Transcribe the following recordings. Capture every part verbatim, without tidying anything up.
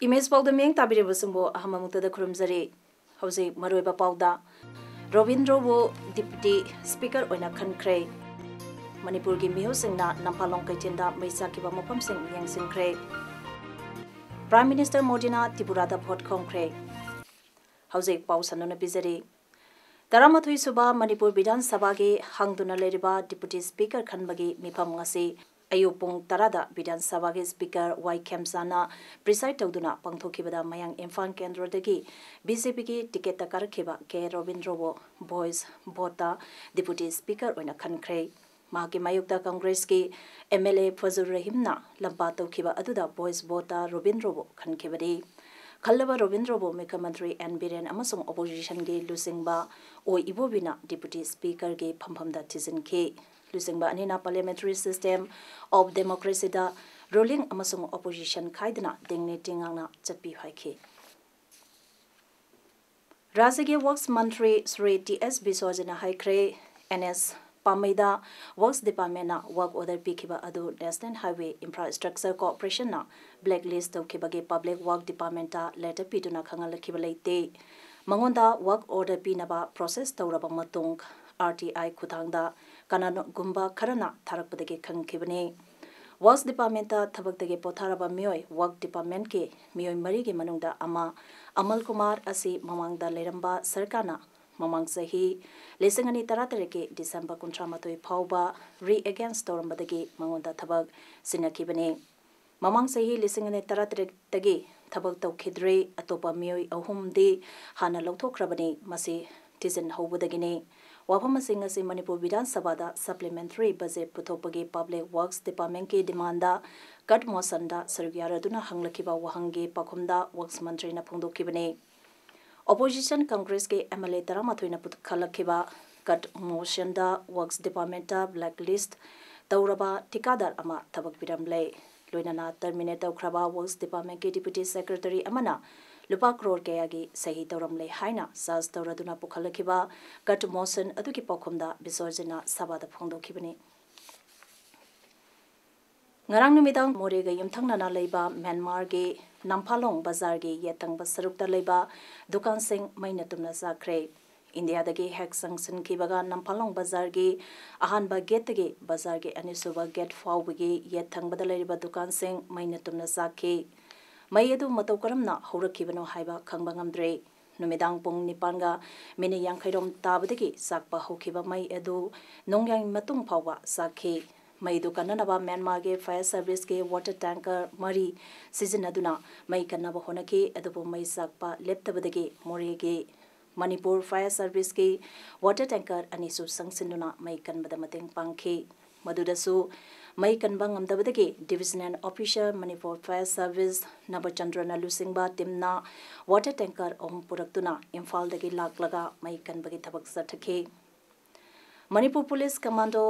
Image ꯄꯥꯎꯗ ꯃꯤꯠꯌꯦꯡ ꯇꯥꯕꯤꯔꯤꯕꯁꯤꯡꯕꯨ ꯑꯍꯥꯟꯕ ꯃꯛꯇꯗ ꯈꯨꯔꯨꯝꯖꯔꯤ꯫ ꯍꯧꯖꯤꯛ ꯃꯔꯨꯑꯣꯏꯕ ꯄꯥꯎꯗ, ꯔꯣꯕꯤꯟꯗ꯭ꯔꯣꯕꯨ ꯗꯤꯄ꯭ꯌꯨꯇꯤ ꯁ꯭ꯄꯤꯀꯔ ꯑꯣꯏꯅ ꯈꯟꯈ꯭ꯔꯦ꯫ ꯃꯅꯤꯄꯨꯔꯒꯤ ꯃꯤꯍꯨꯠꯁꯤꯡꯅ ꯅꯝꯐꯥꯂꯣꯡ ꯀꯩꯊꯦꯜꯗ ꯃꯩ ꯆꯥꯛꯈꯤꯕ ꯃꯐꯝꯁꯤꯡ ꯌꯦꯡꯁꯤꯟꯈ꯭ꯔꯦ꯫ ꯄ꯭ꯔꯥꯏꯝ ꯃꯤꯅꯤꯁꯇꯔ ꯃꯣꯗꯤꯅ ꯇ꯭ꯔꯤꯄꯨꯔꯥꯗ ꯚꯣꯠ ꯈꯣꯝꯈ꯭ꯔꯦ꯫ ꯍꯧꯖꯤꯛ ꯄꯥꯎ ꯁꯟꯗꯣꯛꯅ ꯄꯤꯖꯔꯤ꯫ ꯇꯔꯥꯃꯥꯊꯣꯏ ꯁꯨꯕ ꯃꯅꯤꯄꯨꯔ ꯕꯤꯙꯥꯟ ꯁꯚꯥꯒꯤ ꯍꯥꯡꯗꯨꯅ ꯂꯩꯔꯤꯕ ꯗꯤꯄ꯭ꯌꯨꯇꯤ ꯁ꯭ꯄꯤꯀꯔ ꯈꯟꯕꯒꯤ ꯃꯤꯐꯝ ꯉꯁꯤ ꯑꯌꯨꯛ ꯄꯨꯡ ꯇꯔꯥꯗ ꯕꯤꯙꯥꯟ ꯁꯚꯥꯒꯤ ꯁ꯭ꯄꯤꯀꯔ ꯋꯥꯏ ꯈꯦꯝꯆꯥꯟꯅ ꯄ꯭ꯔꯤꯁꯥꯏꯗ ꯇꯧꯗꯨꯅ ꯄꯥꯡꯊꯣꯛꯈꯤꯕꯗ ꯃꯌꯥꯡ ꯏꯝꯐꯥꯜ ꯀꯦꯟꯗ꯭ꯔꯗꯒꯤ ꯕꯤ ꯖꯦ ꯄꯤꯒꯤ ꯇꯤꯀꯦꯠꯇ ꯀꯥꯔꯛꯈꯤꯕ ꯀꯦ ꯔꯣꯕꯤꯟꯗ꯭ꯔꯣꯕꯨ ꯚꯣꯏꯁ ꯚꯣꯠꯇ ꯗꯤꯄ꯭ꯌꯨꯇꯤ ꯁ꯭ꯄꯤꯀꯔ ꯑꯣꯏꯅ ꯈꯟꯈ꯭ꯔꯦ꯫ ꯃꯍꯥꯛꯀꯤ ꯃꯥꯌꯣꯛꯇ ꯀꯪꯒ꯭ꯔꯦꯁꯀꯤ ꯑꯦꯝ ꯑꯦꯜ ꯑꯦ ꯐꯖꯨꯔ ꯔꯍꯤꯝꯅ ꯂꯝꯕꯥ ꯇꯧꯈꯤꯕ ꯑꯗꯨꯗ ꯚꯣꯏꯁ ꯚꯣꯠꯇ ꯔꯣꯕꯤꯟꯗ꯭ꯔꯣꯕꯨ ꯈꯟꯈꯤꯕꯅꯤ꯫ ꯈꯜꯂꯕ ꯔꯣꯕꯤꯟꯗ꯭ꯔꯣꯕꯨ ꯃꯨꯈ꯭ꯌ ꯃꯟꯇ꯭ꯔꯤ ꯑꯦꯟ ꯕꯤꯔꯦꯟ ꯑꯃꯁꯨꯡ ꯑꯣꯄꯣꯖꯤꯁꯟꯒꯤ ꯂꯨꯆꯤꯡꯕ ꯑꯣꯏ ꯏꯕꯣꯕꯤꯅ ꯗꯤꯄ꯭ꯌꯨꯇꯤ ꯁ꯭ꯄꯤꯀꯔꯒꯤ ꯐꯝꯐꯝꯗ ꯊꯤꯖꯤꯟꯈꯤ꯫ ꯂꯨꯆꯤꯡꯕ ꯑꯅꯤꯅ parliamentary system of democracyꯗ ruling ꯑꯃꯁꯨꯡ opposition ꯈꯥꯏꯗꯅ ꯗꯤꯡꯅꯤꯇꯤ ꯉꯥꯛꯅ ꯆꯠꯄꯤꯌꯨ ꯍꯥꯏꯈꯤ꯫ ꯔꯥꯖ꯭ꯌꯒꯤ ꯋꯛꯐ ꯃꯟꯇ꯭ꯔꯤ ꯁ꯭ꯔꯤ ꯇꯤ ꯑꯦꯁ ꯕꯤꯁ꯭ꯋꯖꯤꯠꯅ ꯍꯥꯏꯈ꯭ꯔꯦ, ꯑꯦꯟ ꯑꯦꯁ ꯄꯥꯝꯃꯩꯗ ꯋꯛꯐ ꯗꯤꯄꯥꯔꯠꯃꯦꯟꯅ ꯋꯥꯔꯛ ꯑꯣꯔꯗꯔ ꯄꯤꯈꯤꯕ ꯑꯗꯨ National Highway Infrastructure Corporationꯅ blacklist ꯇꯧꯈꯤꯕꯒꯤ ꯄꯕ꯭ꯂꯤꯛ ꯋꯥꯔꯛ ꯗꯤꯄꯥꯔꯠꯃꯦꯟꯇ ꯂꯦꯇꯔ ꯄꯤꯗꯨꯅ ꯈꯪꯍꯜꯂꯛꯈꯤꯕ ꯂꯩꯇꯦ꯫ ꯃꯉꯣꯟꯗ ꯋꯥꯔꯛ ꯑꯣꯔꯗꯔ ꯄꯤꯅꯕ ꯄ꯭ꯔꯣꯁꯦꯁ ꯇꯧꯔꯕ ꯃꯇꯨꯡ, ꯑꯥꯔ ꯇꯤ ꯑꯥꯏ ꯈꯨꯠꯊꯥꯡꯗ ꯀꯅꯥꯒꯨꯝꯕ ꯈꯔꯅ ꯊꯥꯔꯛꯄꯗꯒꯤ ꯈꯪꯈꯤꯕꯅꯤ꯫ ꯋꯥꯔꯛꯁ ꯗꯤꯄꯥꯔꯠꯃꯦꯟꯇ ꯊꯕꯛꯇꯒꯤ ꯄꯣꯊꯥꯔꯕ ꯃꯤꯑꯣꯏ ꯋꯥꯔꯛ ꯗꯤꯄꯥꯔꯠꯃꯦꯟꯀꯤ ꯃꯤꯑꯣꯏ ꯃꯔꯤꯒꯤ ꯃꯅꯨꯡꯗ ꯑꯃ ꯑꯃꯜ ꯀꯨꯃꯥꯔ ꯑꯁꯤ ꯃꯃꯥꯡꯗ ꯂꯩꯔꯝꯕ ꯁꯔꯀꯥꯔꯅ ꯃꯃꯥꯡ ꯆꯍꯤ ꯂꯤꯁꯤꯡ ꯑꯅꯤ ꯇꯔꯥꯇꯔꯦꯠꯀꯤ ꯗꯤꯁꯦꯝꯕꯔ ꯀꯨꯟꯊ꯭ꯔꯥ ꯃꯥꯊꯣꯏ ꯐꯥꯎꯕ re-engage ꯇꯧꯔꯝꯕꯗꯒꯤ ꯃꯉꯣꯟꯗ ꯊꯕꯛ ꯁꯤꯟꯅꯈꯤꯕꯅꯤ꯫ ꯃꯃꯥꯡ ꯆꯍꯤ ꯂꯤꯁꯤꯡ ꯑꯅꯤ ꯇꯔꯥꯇꯔꯦꯠꯇꯒꯤ ꯊꯕꯛ ꯇꯧꯈꯤꯗ꯭ꯔꯦ꯫ ꯑꯇꯣꯞꯄ ꯃꯤꯑꯣꯏ ꯑꯍꯨꯝꯗꯤ ꯍꯥꯟꯅ ꯂꯧꯊꯣꯛꯈ꯭ꯔꯕꯅꯤ꯫ ꯃꯁꯤ ꯊꯤꯖꯤꯟꯍꯧꯕꯗꯒꯤꯅꯤ꯫ ꯋꯥꯐꯝ ꯑꯁꯤꯡ ꯑꯁꯤ ꯃꯅꯤꯄꯨꯔ ꯕꯤꯙꯥꯟ ꯁꯚꯥꯗ supplementary budget ꯄꯨꯊꯣꯛꯄꯒꯤ ꯄꯕ꯭ꯂꯤꯛ ꯋꯥꯔꯛꯁ ꯗꯤꯄꯥꯔꯠꯃꯦꯟꯀꯤ ꯗꯤꯃꯥꯟꯗ ꯀꯠ ꯃꯣꯁꯟꯗ ꯁꯔꯨꯛ ꯌꯥꯔꯗꯨꯅ ꯍꯪꯂꯛꯈꯤꯕ ꯋꯥꯍꯪꯒꯤ ꯄꯥꯎꯈꯨꯝꯗ ꯋꯥꯔꯛꯁ ꯃꯟꯇ꯭ꯔꯤꯅ ꯐꯣꯡꯗꯣꯛꯈꯤꯕꯅꯤ꯫ Opposition Congressꯀꯤ MLA ꯇꯔꯥꯃꯥꯊꯣꯏꯅ ꯄꯨꯈꯠꯂꯛꯈꯤꯕ cut motionꯗ Works Departmentꯇ blacklist ꯇꯧꯔꯕ ꯊꯤꯀꯥꯗꯥꯔ ꯑꯃ ꯊꯕꯛ ꯄꯤꯔꯝꯂꯦ꯫ ꯂꯣꯏꯅꯅ terminate ꯇꯧꯈ꯭ꯔꯕ Works Departmentꯀꯤ Deputy Secretary ꯑꯃꯅ ꯂꯨꯄꯥ ꯀ꯭ꯔꯣꯔ ꯀꯌꯥꯒꯤ ꯁꯍꯤ ꯇꯧꯔꯝꯂꯦ ꯍꯥꯏꯅ charge ꯇꯧꯔꯗꯨꯅ ꯄꯨꯈꯠꯂꯛꯈꯤꯕ cut motion ꯑꯗꯨꯒꯤ ꯄꯥꯎꯈꯨꯝꯗ ꯕꯤꯁ꯭ꯋꯖꯤꯠꯅ ꯁꯚꯥꯗ ꯐꯣꯡꯗꯣꯛꯈꯤꯕꯅꯤ꯫ ꯉꯔꯥꯡ ꯅꯨꯃꯤꯗꯥꯡ ꯃꯣꯔꯦꯒ ꯌꯨꯝꯊꯪꯅꯅ ꯂꯩꯕ ꯃ꯭ꯌꯥꯟꯃꯥꯔꯒꯤ ꯅꯝꯐꯥꯂꯣꯡ ꯕꯖꯥꯔꯒꯤ ꯌꯦꯠ ꯊꯪꯕ ꯁꯔꯨꯛꯇ ꯂꯩꯕ ꯗꯨꯀꯥꯟꯁꯤꯡ ꯃꯩꯅ ꯇꯨꯝꯅ ꯆꯥꯛꯈ꯭ꯔꯦ꯫ ꯏꯟꯗꯤꯌꯥꯗꯒꯤ ꯍꯦꯛ ꯆꯪꯁꯤꯟꯈꯤꯕꯒ ꯅꯝꯐꯥꯂꯣꯡ ꯕꯖꯥꯔꯒꯤ ꯑꯍꯥꯟꯕ ꯒꯦꯠꯇꯒꯤ ꯕꯖꯥꯔꯒꯤ ꯑꯅꯤꯁꯨꯕ ꯒꯦꯠ ꯐꯥꯎꯕꯒꯤ ꯌꯦꯠ ꯊꯪꯕꯗ ꯂꯩꯔꯤꯕ ꯗꯨꯀꯥꯟꯁꯤꯡ ꯃꯩꯅ ꯇꯨꯝꯅ ꯆꯥꯛꯈꯤ꯫ ꯃꯩ ꯑꯗꯨ ꯃꯇꯧ ꯀꯔꯝꯅ ꯍꯧꯔꯛꯈꯤꯕꯅꯣ ꯍꯥꯏꯕ ꯈꯪꯕ ꯉꯝꯗ꯭ꯔꯦ꯫ ꯅꯨꯃꯤꯗꯥꯡ ꯄꯨꯡ ꯅꯤꯄꯥꯟꯒ ꯃꯤꯅꯤꯠ ꯌꯥꯡꯈꯩꯔꯣꯝ ꯇꯥꯕꯗꯒꯤ ꯆꯥꯛꯄ ꯍꯧꯈꯤꯕ ꯃꯩ ꯑꯗꯨ ꯅꯣꯡꯌꯥꯏ ꯃꯇꯨꯡ ꯐꯥꯎꯕ ꯆꯥꯛꯈꯤ꯫ ꯃꯩꯗꯨ ꯀꯟꯅꯅꯕ ꯃ꯭ꯌꯥꯟꯃꯥꯔꯒꯤ fire serviceꯀꯤ water tanker ꯃꯔꯤ ꯁꯤꯖꯤꯟꯅꯗꯨꯅ ꯃꯩ ꯀꯟꯅꯕ ꯍꯣꯠꯅꯈꯤ, ꯑꯗꯨꯕꯨ ꯃꯩ ꯆꯥꯛꯄ ꯂꯦꯞꯇꯕꯗꯒꯤ ꯃꯣꯔꯦꯒꯤ ꯃꯅꯤꯄꯨꯔ fire serviceꯀꯤ water tanker ꯑꯅꯤꯁꯨ ꯆꯪꯁꯤꯟꯗꯨꯅ ꯃꯩ ꯀꯟꯕꯗ ꯃꯇꯦꯡ ꯄꯥꯡꯈꯤ꯫ ꯃꯗꯨꯗꯁꯨ ꯃꯩ ꯀꯟꯕ ꯉꯝꯗꯕꯗꯒꯤ divisional officer Manipur fire service ꯅꯕꯆꯟꯗ꯭ꯔꯅ ꯂꯨꯆꯤꯡꯕ teamꯅ water tanker ꯑꯍꯨꯝ ꯄꯨꯔꯛꯇꯨꯅ ꯏꯝꯐꯥꯜꯗꯒꯤ ꯂꯥꯛꯂꯒ ꯃꯩ ꯀꯟꯕꯒꯤ ꯊꯕꯛ ꯆꯠꯊꯈꯤ꯫ ꯃꯅꯤꯄꯨꯔ ꯄꯨꯂꯤꯁ ꯀꯃꯥꯟꯗꯣ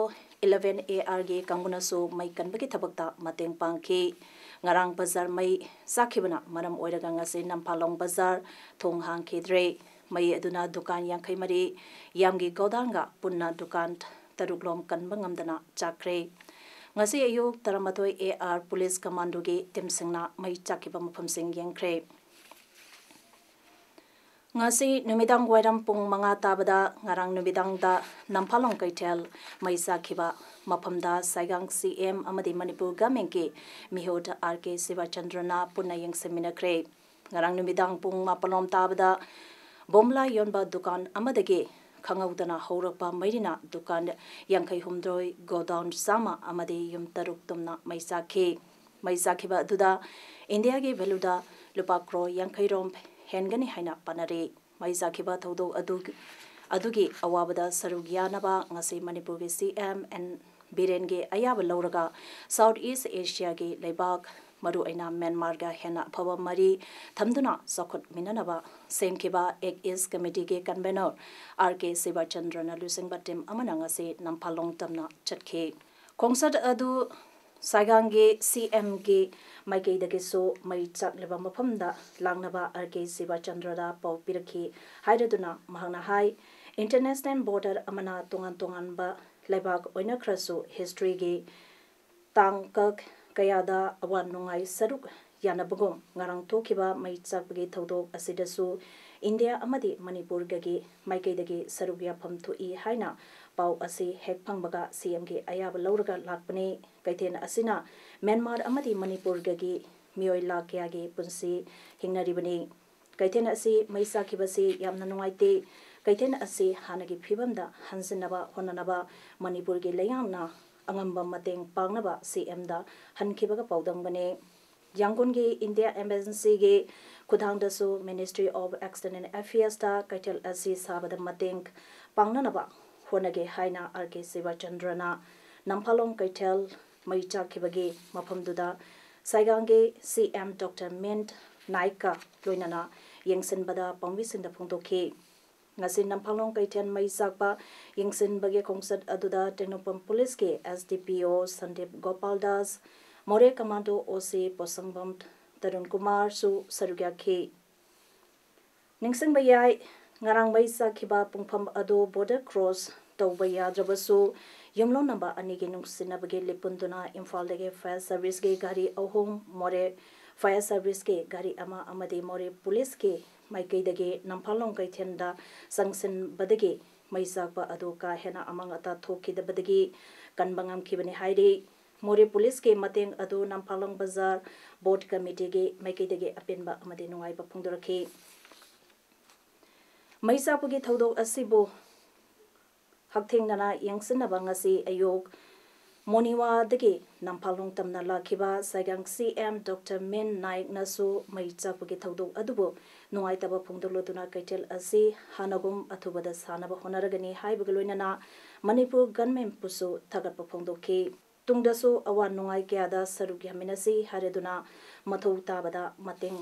eleven ARꯒꯤ ꯀꯥꯡꯕꯨꯅꯁꯨ ꯃꯩ ꯀꯟꯕꯒꯤ ꯊꯕꯛꯇ ꯃꯇꯦꯡ ꯄꯥꯡꯈꯤ꯫ ꯉꯔꯥꯡ ꯕꯖꯥꯔ ꯃꯩ ꯆꯥꯛꯈꯤꯕꯅ ꯃꯔꯝ ꯑꯣꯏꯔꯒ ꯉꯁꯤ ꯅꯝꯐꯥꯂꯣꯡ ꯕꯖꯥꯔ ꯊꯣꯡ ꯍꯥꯡꯈꯤꯗ꯭ꯔꯦ꯫ ꯃꯩ ꯑꯗꯨꯅ ꯗꯨꯀꯥꯟ ꯌꯥꯡꯈꯩ ꯃꯔꯤ, ꯌꯥꯝꯒꯤ ꯒꯣꯗꯥꯎꯟꯒ ꯄꯨꯟꯅ ꯗꯨꯀꯥꯟ ꯇꯔꯨꯛ ꯂꯣꯝ ꯀꯟꯕ ꯉꯝꯗꯅ ꯆꯥꯛꯈ꯭ꯔꯦ꯫ ꯉꯁꯤ ꯑꯌꯨꯛ ꯇꯔꯥꯃꯥꯊꯣꯏ AR ꯄꯨꯂꯤꯁ ꯀꯃꯥꯟꯗꯣꯒꯤ teamꯁꯤꯡꯅ ꯃꯩ ꯆꯥꯛꯈꯤꯕ ꯃꯐꯝꯁꯤꯡ ꯌꯦꯡꯈ꯭ꯔꯦ꯫ ꯉꯁꯤ ꯅꯨꯃꯤꯗꯥꯡ ꯋꯥꯏꯔꯝ ꯄꯨꯡ ꯃꯉꯥ ꯇꯥꯕꯗ ꯉꯔꯥꯡ ꯅꯨꯃꯤꯗꯥꯡꯗ ꯅꯝꯐꯥꯂꯣꯡ ꯀꯩꯊꯦꯜ ꯃꯩ ꯆꯥꯛꯈꯤꯕ ꯃꯐꯝꯗ ꯁꯥꯏꯒꯥꯡ CM ꯑꯃꯗꯤ ꯃꯅꯤꯄꯨꯔ governmentꯀꯤ ꯃꯤꯍꯨꯠ R K ꯁꯤꯕꯆꯟꯗ꯭ꯔꯅ ꯄꯨꯟꯅ ꯌꯦꯡꯁꯤꯟꯃꯤꯟꯅꯈ꯭ꯔꯦ꯫ ꯉꯔꯥꯡ ꯅꯨꯃꯤꯗꯥꯡ ꯄꯨꯡ ꯃꯥꯄꯜꯂꯣꯝ ꯇꯥꯕꯗ ꯕꯣꯝꯂꯥ ꯌꯣꯟꯕ ꯗꯨꯀꯥꯟ ꯑꯃꯗꯒꯤ ꯈꯪꯍꯧꯗꯅ ꯍꯧꯔꯛꯄ ꯃꯩꯔꯤꯅ ꯗꯨꯀꯥꯟ ꯌꯥꯡꯈꯩ ꯍꯨꯝꯗꯣꯏ, ꯒꯣꯗꯥꯎꯟ ꯆꯥꯝꯃ ꯑꯃꯗꯤ ꯌꯨꯝ ꯇꯔꯨꯛ ꯇꯨꯝꯅ ꯃꯩ ꯆꯥꯛꯈꯤ꯫ ꯃꯩ ꯆꯥꯛꯈꯤꯕ ꯑꯗꯨꯗ ꯏꯟꯗꯤꯌꯥꯒꯤ valueꯗ ꯂꯨꯄꯥ ꯀ꯭ꯔꯣꯔ ꯌꯥꯡꯈꯩ ꯔꯣꯝ ꯍꯦꯟꯒꯅꯤ ꯍꯥꯏꯅ ꯄꯥꯅꯔꯤ꯫ ꯃꯩ ꯆꯥꯛꯈꯤꯕ ꯊꯧꯗꯣꯛ ꯑꯗꯨ, ꯑꯗꯨꯒꯤ ꯑꯋꯥꯕꯗ ꯁꯔꯨꯛ ꯌꯥꯅꯕ ꯉꯁꯤ ꯃꯅꯤꯄꯨꯔꯒꯤ CM N ꯕꯤꯔꯦꯟꯒꯤ ꯑꯌꯥꯕ ꯂꯧꯔꯒ South East Asiaꯒꯤ ꯂꯩꯕꯥꯛ ꯃꯔꯨꯑꯣꯏꯅ ꯃ꯭ꯌꯥꯟꯃꯥꯔꯒ ꯍꯦꯟꯅ ꯑꯐꯕ ꯃꯔꯤ ꯊꯝꯗꯨꯅ ꯆꯥꯎꯈꯠꯃꯤꯟꯅꯅꯕ ꯁꯦꯝꯈꯤꯕ ꯑꯦꯛ ꯏꯁ ꯀꯃꯤꯇꯤꯒꯤ ꯀꯟꯚꯦꯅꯔ ꯑꯥꯔ ꯀꯦ ꯁꯤꯕꯆꯟꯗ꯭ꯔꯅ ꯂꯨꯆꯤꯡꯕ ꯇꯤꯝ ꯑꯃꯅ ꯉꯁꯤ ꯅꯝꯐꯥꯂꯣꯡ ꯇꯝꯅ ꯆꯠꯈꯤ꯫ ꯈꯣꯡꯆꯠ ꯑꯗꯨ ꯁꯥꯏꯒꯥꯡꯒꯤ ꯁꯤ ꯑꯦꯝꯒꯤ ꯃꯥꯏꯀꯩꯗꯒꯤꯁꯨ ꯃꯩ ꯆꯥꯛꯂꯤꯕ ꯃꯐꯝꯗ ꯂꯥꯛꯅꯕ ꯑꯥꯔ ꯀꯦ ꯁꯤꯕꯆꯟꯗ꯭ꯔꯗ ꯄꯥꯎ ꯄꯤꯔꯛꯈꯤ ꯍꯥꯏꯔꯗꯨꯅ ꯃꯍꯥꯛꯅ ꯍꯥꯏ, ꯏꯟꯇꯔꯅꯦꯁꯅꯦꯜ ꯕꯣꯔꯗꯔ ꯑꯃꯅ ꯇꯣꯉꯥꯟ ꯇꯣꯉꯥꯟꯕ ꯂꯩꯕꯥꯛ ꯑꯣꯏꯅꯈ꯭ꯔꯁꯨ ꯍꯤꯁꯇ꯭ꯔꯤꯒꯤ ꯇꯥꯡꯀꯛ ꯀꯌꯥꯗ ꯑꯋꯥ ꯅꯨꯡꯉꯥꯏ ꯁꯔꯨꯛ ꯌꯥꯅꯕꯒꯨꯝ ꯉꯔꯥꯡ ꯊꯣꯛꯈꯤꯕ ꯃꯩ ꯆꯥꯛꯄꯒꯤ ꯊꯧꯗꯣꯛ ꯑꯁꯤꯗꯁꯨ ꯏꯟꯗꯤꯌꯥ ꯑꯃꯗꯤ ꯃꯅꯤꯄꯨꯔꯒꯒꯤ ꯃꯥꯏꯀꯩꯗꯒꯤ ꯁꯔꯨꯛ ꯌꯥꯐꯝ ꯊꯣꯛꯏ ꯍꯥꯏꯅ ꯄꯥꯎ ꯑꯁꯤ ꯍꯦꯛ ꯐꯪꯕꯒ ꯁꯤ ꯑꯦꯝꯒꯤ ꯑꯌꯥꯕ ꯂꯧꯔꯒ ꯂꯥꯛꯄꯅꯤ꯫ ꯀꯩꯊꯦꯜ ꯑꯁꯤꯅ ꯃ꯭ꯌꯥꯟꯃꯥꯔ ꯑꯃꯗꯤ ꯃꯅꯤꯄꯨꯔꯒꯒꯤ ꯃꯤꯑꯣꯏ ꯂꯥꯈ ꯀꯌꯥꯒꯤ ꯄꯨꯟꯁꯤ ꯍꯤꯡꯅꯔꯤꯕꯅꯤ꯫ ꯀꯩꯊꯦꯜ ꯑꯁꯤ ꯃꯩ ꯆꯥꯛꯈꯤꯕꯁꯤ ꯌꯥꯝꯅ ꯅꯨꯡꯉꯥꯏꯇꯦ꯫ ꯀꯩꯊꯦꯜ ꯑꯁꯤ ꯍꯥꯟꯅꯒꯤ ꯐꯤꯕꯝꯗ ꯍꯟꯖꯤꯟꯅꯕ ꯍꯣꯠꯅꯅꯕ ꯃꯅꯤꯄꯨꯔꯒꯤ ꯂꯩꯉꯥꯛꯅ ꯑꯉꯝꯕ ꯃꯇꯦꯡ ꯄꯥꯡꯅꯕ ꯁꯤ ꯑꯦꯝꯗ ꯍꯟꯈꯤꯕꯒ ꯄꯥꯎꯗꯝꯕꯅꯤ꯫ ꯌꯥꯡꯒꯣꯟꯒꯤ ꯏꯟꯗꯤꯌꯥ ꯑꯦꯝꯕꯦꯁꯤꯒꯤ ꯈꯨꯠꯊꯥꯡꯗꯁꯨ Ministry of External Affairsꯇ ꯀꯩꯊꯦꯜ ꯑꯁꯤ ꯁꯥꯕꯗ ꯃꯇꯦꯡ ꯄꯥꯡꯅꯅꯕ ꯍꯣꯠꯅꯒꯦ ꯍꯥꯏꯅ ꯑꯥꯔ ꯀꯦ ꯁꯤꯕꯆꯟꯗ꯭ꯔꯅ ꯅꯝꯐꯥꯂꯣꯡ ꯀꯩꯊꯦꯜ ꯃꯩ ꯆꯥꯛꯈꯤꯕꯒꯤ ꯃꯐꯝꯗꯨꯗ ꯁꯥꯏꯒꯥꯡꯒꯤ ꯁꯤ ꯑꯦꯝ ꯗꯣꯛꯇꯔ ꯃꯤꯟ ꯅꯥꯏꯛꯀ ꯂꯣꯏꯅꯅ ꯌꯦꯡꯁꯤꯟꯕꯗ ꯄꯥꯎꯃꯤꯁꯤꯡꯗ ꯐꯣꯡꯗꯣꯛꯈꯤ꯫ ꯉꯁꯤ ꯅꯝꯐꯥꯂꯣꯡ ꯀꯩꯊꯦꯜ ꯃꯩ ꯆꯥꯛꯄ ꯌꯦꯡꯁꯤꯟꯕꯒꯤ ꯈꯣꯡꯆꯠ ꯑꯗꯨꯗ ꯇꯦꯡꯅꯧꯄꯜ ꯄꯨꯂꯤꯁꯀꯤ ꯑꯦꯁ ꯗꯤ ꯄꯤ ꯑꯣ ꯁꯟꯗꯤꯞ ꯒꯣꯄꯥꯜ ꯗꯥꯁ, ꯃꯣꯔꯦ ꯀꯃꯥꯟꯗꯣ ꯑꯣ ꯁꯤ ꯄꯣꯁꯪꯕꯝ ꯇꯔꯨꯟ ꯀꯨꯃꯥꯔꯁꯨ ꯁꯔꯨꯛ ꯌꯥꯈꯤ꯫ ꯅꯤꯡꯁꯤꯡꯕ ꯌꯥꯏ, ꯉꯔꯥꯡ ꯃꯩ ꯆꯥꯛꯈꯤꯕ ꯄꯨꯡꯐꯝ ꯑꯗꯨ ꯕꯣꯔꯗꯔ ꯀ꯭ꯔꯣꯁ ꯇꯧꯕ ꯌꯥꯗ꯭ꯔꯕꯁꯨ, ꯌꯨꯝꯂꯣꯟꯅꯕ ꯑꯅꯤꯒꯤ ꯅꯨꯡꯁꯤꯅꯕꯒꯤ ꯂꯤꯄꯨꯟꯗꯨꯅ ꯏꯝꯐꯥꯜꯗꯒꯤ ꯐꯥꯌꯔ ꯁꯔꯚꯤꯁꯀꯤ ꯒꯥꯔꯤ ꯑꯍꯨꯝ, ꯃꯣꯔꯦ ꯐꯥꯌꯔ ꯁꯔꯚꯤꯁꯀꯤ ꯒꯥꯔꯤ ꯑꯃ ꯑꯃꯗꯤ ꯃꯣꯔꯦ ꯄꯨꯂꯤꯁꯀꯤ ꯃꯥꯏꯀꯩꯗꯒꯤ ꯅꯝꯐꯥꯂꯣꯡ ꯀꯩꯊꯦꯜꯗ ꯆꯪꯁꯤꯟꯕꯗꯒꯤ ꯃꯩ ꯆꯥꯛꯄ ꯑꯗꯨ ꯀꯥ ꯍꯦꯟꯅ ꯑꯃꯥꯡ ꯑꯇꯥ ꯊꯣꯛꯈꯤꯗꯕꯗꯒꯤ ꯀꯟꯕ ꯉꯝꯈꯤꯕꯅꯤ ꯍꯥꯏꯔꯤ꯫ ꯃꯣꯔꯦ ꯄꯨꯂꯤꯁꯀꯤ ꯃꯇꯦꯡ ꯑꯗꯨ ꯅꯝꯐꯥꯂꯣꯡ ꯕꯖꯥꯔ ꯕꯣꯔꯗ ꯀꯃꯤꯇꯤꯒꯤ ꯃꯥꯏꯀꯩꯗꯒꯤ ꯑꯄꯦꯟꯕ ꯑꯃꯗꯤ ꯅꯨꯡꯉꯥꯏꯕ ꯐꯣꯡꯗꯣꯔꯛꯈꯤ꯫ ꯃꯩ ꯆꯥꯛꯄꯒꯤ ꯊꯧꯗꯣꯛ ꯑꯁꯤꯕꯨ ꯍꯛꯊꯦꯡꯅꯅ ꯌꯦꯡꯁꯤꯟꯅꯕ ꯉꯁꯤ ꯑꯌꯨꯛ ꯃꯣꯅꯤꯋꯥꯗꯒꯤ ꯅꯝꯐꯥꯂꯣꯡ ꯇꯝꯅ ꯂꯥꯛꯈꯤꯕ ꯁꯥꯏꯒꯥꯡ ꯁꯤ ꯑꯦꯝ ꯗꯣꯛꯇꯔ ꯃꯤꯟ ꯅꯥꯏꯛꯅꯁꯨ ꯃꯩ ꯆꯥꯛꯄꯒꯤ ꯊꯧꯗꯣꯛ ꯑꯗꯨꯕꯨ ꯅꯨꯡꯉꯥꯏꯇꯕ ꯐꯣꯡꯗꯣꯛꯂꯗꯨꯅ ꯀꯩꯊꯦꯜ ꯑꯁꯤ ꯍꯥꯟꯅꯒꯨꯝ ꯑꯊꯨꯕꯗ ꯁꯥꯅꯕ ꯍꯣꯠꯅꯔꯒꯅꯤ ꯍꯥꯏꯕꯒ ꯂꯣꯏꯅꯅ ꯃꯅꯤꯄꯨꯔ ꯒꯚꯔꯟꯃꯦꯟꯠꯄꯨꯁꯨ ꯊꯥꯒꯠꯄ ꯐꯣꯡꯗꯣꯛꯈꯤ꯫ ꯇꯨꯡꯗꯁꯨ ꯑꯋꯥ ꯅꯨꯡꯉꯥꯏ ꯀꯌꯥꯗ ꯁꯔꯨꯛ ꯌꯥꯃꯤꯟꯅꯁꯤ ꯍꯥꯏꯔꯗꯨꯅ ꯃꯊꯧ ꯇꯥꯕꯗ ꯃꯇꯦꯡ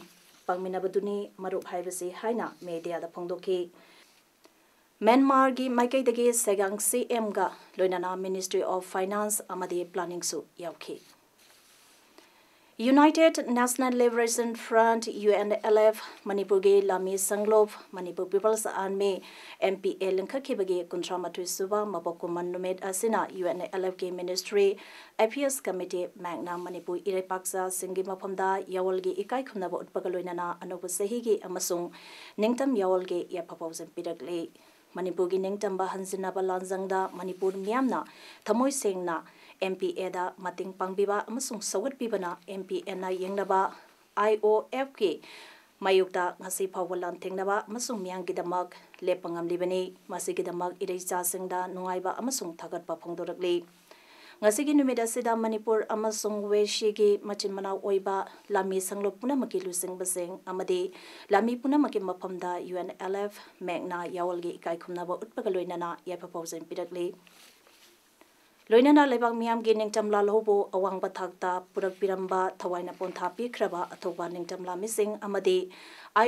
ꯄꯥꯡꯃꯤꯟꯅꯕꯗꯨꯅꯤ ꯃꯔꯨꯞ ꯍꯥꯏꯕꯁꯤ ꯍꯥꯏꯅ ꯃꯦꯗꯤꯌꯥꯗ ꯐꯣꯡꯗꯣꯛꯈꯤ꯫ ꯃ꯭ꯌꯥꯟꯃꯥꯔꯒꯤ ꯃꯥꯏꯀꯩꯗꯒꯤ ꯁꯦꯒꯥꯡ ꯁꯤ ꯑꯦꯝꯒ ꯂꯣꯏꯅꯅ Ministry of Finance ꯑꯃꯗꯤ Planningꯁꯨ ꯌꯥꯎꯈꯤ꯫ United National Liberation Front, U N L F, ꯃꯅꯤꯄꯨꯔꯒꯤ ꯂꯥꯃꯤ ꯁꯪꯂꯣꯞ Manipur People's Army, M P A, ꯂꯤꯡꯈꯠꯈꯤꯕꯒꯤ ꯀꯨꯟꯊ꯭ꯔꯥ ꯃꯥꯊꯣꯏ ꯁꯨꯕ ꯃꯄꯣꯛ ꯀꯨꯝꯃꯟ ꯅꯨꯃꯤꯠ ꯑꯁꯤꯅ U N L F ꯀꯤ Ministry Affairs Committee, ꯃꯦꯛꯅ ꯃꯅꯤꯄꯨꯔ ꯏꯔꯩꯄꯥꯛꯆꯥꯁꯤꯡꯒꯤ ꯃꯐꯝꯗ ꯌꯥꯑꯣꯜꯒꯤ ꯏꯀꯥꯏ ꯈꯨꯝꯅꯕ ꯎꯠꯄꯒ ꯂꯣꯏꯅꯅ ꯑꯅꯧꯕ ꯆꯍꯤꯒꯤ ꯑꯃꯁꯨꯡ ꯅꯤꯡꯇꯝ ꯌꯥꯑꯣꯜꯒꯤ ꯌꯥꯏꯐ ꯄꯥꯎꯖꯦꯜ ꯄꯤꯔꯛꯂꯤ꯫ ꯃꯅꯤꯄꯨꯔꯒꯤ ꯅꯤꯡꯇꯝꯕ ꯍꯟꯖꯤꯟꯅꯕ ꯂꯥꯟꯖꯪꯗ ꯃꯅꯤꯄꯨꯔ ꯃꯤꯌꯥꯝꯅ ꯊꯃꯣꯏ ꯁꯦꯡꯅ M P Aꯗ ꯃꯇꯦꯡ ꯄꯥꯡꯕꯤꯕ ꯑꯃꯁꯨꯡ ꯁꯧꯒꯠꯄꯤꯕꯅ M P Aꯅ ꯌꯦꯡꯅꯕ I O Fꯀꯤ ꯃꯥꯌꯣꯛꯇ ꯉꯁꯤ ꯐꯥꯎꯕ ꯂꯥꯟꯊꯦꯡꯅꯕ ꯑꯃꯁꯨꯡ ꯃꯤꯌꯥꯝꯒꯤꯗꯃꯛ ꯂꯦꯞꯄ ꯉꯝꯂꯤꯕꯅꯤ꯫ ꯃꯁꯤꯒꯤꯗꯃꯛ ꯏꯔꯩꯆꯥꯁꯤꯡꯗ ꯅꯨꯡꯉꯥꯏꯕ ꯑꯃꯁꯨꯡ ꯊꯥꯒꯠꯄ ꯐꯣꯡꯗꯣꯔꯛꯂꯤ꯫ ꯉꯁꯤꯒꯤ ꯅꯨꯃꯤꯠ ꯑꯁꯤꯗ ꯃꯅꯤꯄꯨꯔ ꯑꯃꯁꯨꯡ ꯋꯦꯁꯤꯒꯤ ꯃꯆꯤꯟ ꯃꯅꯥꯎ ꯑꯣꯏꯕ ꯂꯥꯃꯤ ꯁꯪꯂꯣꯞ ꯄꯨꯝꯅꯃꯛꯀꯤ ꯂꯨꯆꯤꯡꯕꯁꯤꯡ ꯑꯃꯗꯤ ꯂꯥꯃꯤ ꯄꯨꯝꯅꯃꯛꯀꯤ ꯃꯐꯝꯗ U N L F ꯃꯦꯛꯅ ꯌꯥꯑꯣꯜꯒꯤ ꯏꯀꯥꯏ ꯈꯨꯝꯅꯕ ꯎꯠꯄꯒ ꯂꯣꯏꯅꯅ ꯌꯥꯏꯐ ꯄꯥꯎꯖꯦꯜ ꯄꯤꯔꯛꯂꯤ꯫ ꯂꯣꯏꯅꯅ ꯂꯩꯕꯥꯛ ꯃꯤꯌꯥꯝꯒꯤ ꯅꯤꯡꯇꯝ ꯂꯥꯜꯍꯧꯕꯨ ꯑꯋꯥꯡꯕ ꯊꯥꯛꯇ ꯄꯨꯔꯛꯄꯤꯔꯝꯕ ꯊꯋꯥꯏꯅ ꯄꯣꯟꯊꯥ ꯄꯤꯈ꯭ꯔꯕ ꯑꯊꯧꯕ ꯅꯤꯡꯇꯝ ꯂꯥꯃꯤꯁꯤꯡ ꯑꯃꯗꯤ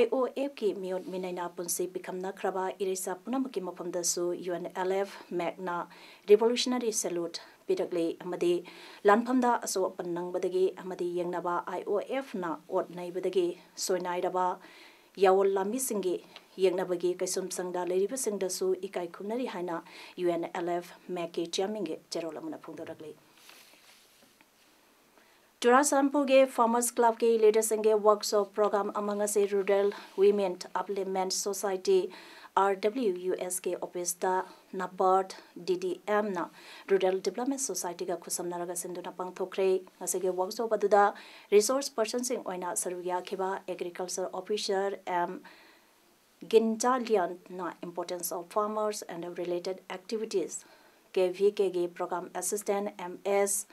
I O Fꯀꯤ ꯃꯤꯑꯣꯠ ꯃꯤꯅꯩꯅ ꯄꯨꯟꯁꯤ ꯄꯤꯈꯝꯅꯈ꯭ꯔꯕ ꯏꯔꯩꯆꯥ ꯄꯨꯝꯅꯃꯛꯀꯤ ꯃꯐꯝꯗꯁꯨ U N L F Magna revolutionary salute ꯄꯤꯔꯛꯂꯤ ꯑꯃꯗꯤ ꯂꯥꯟꯐꯝꯗ ꯑꯁꯣꯛ ꯑꯄꯟ ꯅꯪꯕꯗꯒꯤ ꯑꯃꯗꯤ ꯌꯦꯡꯅꯕ I O Fꯅ ꯑꯣꯠ ꯅꯩꯕꯗꯒꯤ ꯁꯣꯏꯅꯥꯏꯔꯕ ꯌꯥꯑꯣꯜ ꯂꯥꯃꯤꯁꯤꯡꯒꯤ ꯌꯦꯛꯅꯕꯒꯤ ꯀꯩꯁꯨꯝꯁꯪꯗ ꯂꯩꯔꯤꯕꯁꯤꯡꯗꯁꯨ ꯏꯀꯥꯏ ꯈꯨꯝꯅꯔꯤ ꯍꯥꯏꯅ U N L F ꯃꯦꯛꯀꯤ chairmanꯒꯤ ꯆꯦꯔꯣꯜ ꯑꯃꯅ ꯐꯣꯡꯗꯣꯔꯛꯂꯤ꯫ ꯆꯨꯔꯥꯆꯥꯟꯄꯨꯔꯒꯤ Farmers Clubꯀꯤ leaderꯁꯤꯡꯒꯤ workshop program ꯑꯃ ꯉꯁꯤ Rural Women Upliftment Society, R W U S ꯀꯤ officeꯇ NABARD, D D Mꯅ Rural Development Societyꯒ ꯈꯨꯠꯁꯝꯅꯔꯒ ꯁꯤꯟꯗꯨꯅ ꯄꯥꯡꯊꯣꯛꯈ꯭ꯔꯦ꯫ ꯉꯁꯤꯒꯤ workshop ꯑꯗꯨꯗ resource personꯁꯤꯡ ꯑꯣꯏꯅ ꯁꯔꯨꯛ ꯌꯥꯈꯤꯕ Agriculture Officer M Ginjalianꯅ Importance of Farmers and Related Activities, K V Kꯒꯤ Program Assistant M S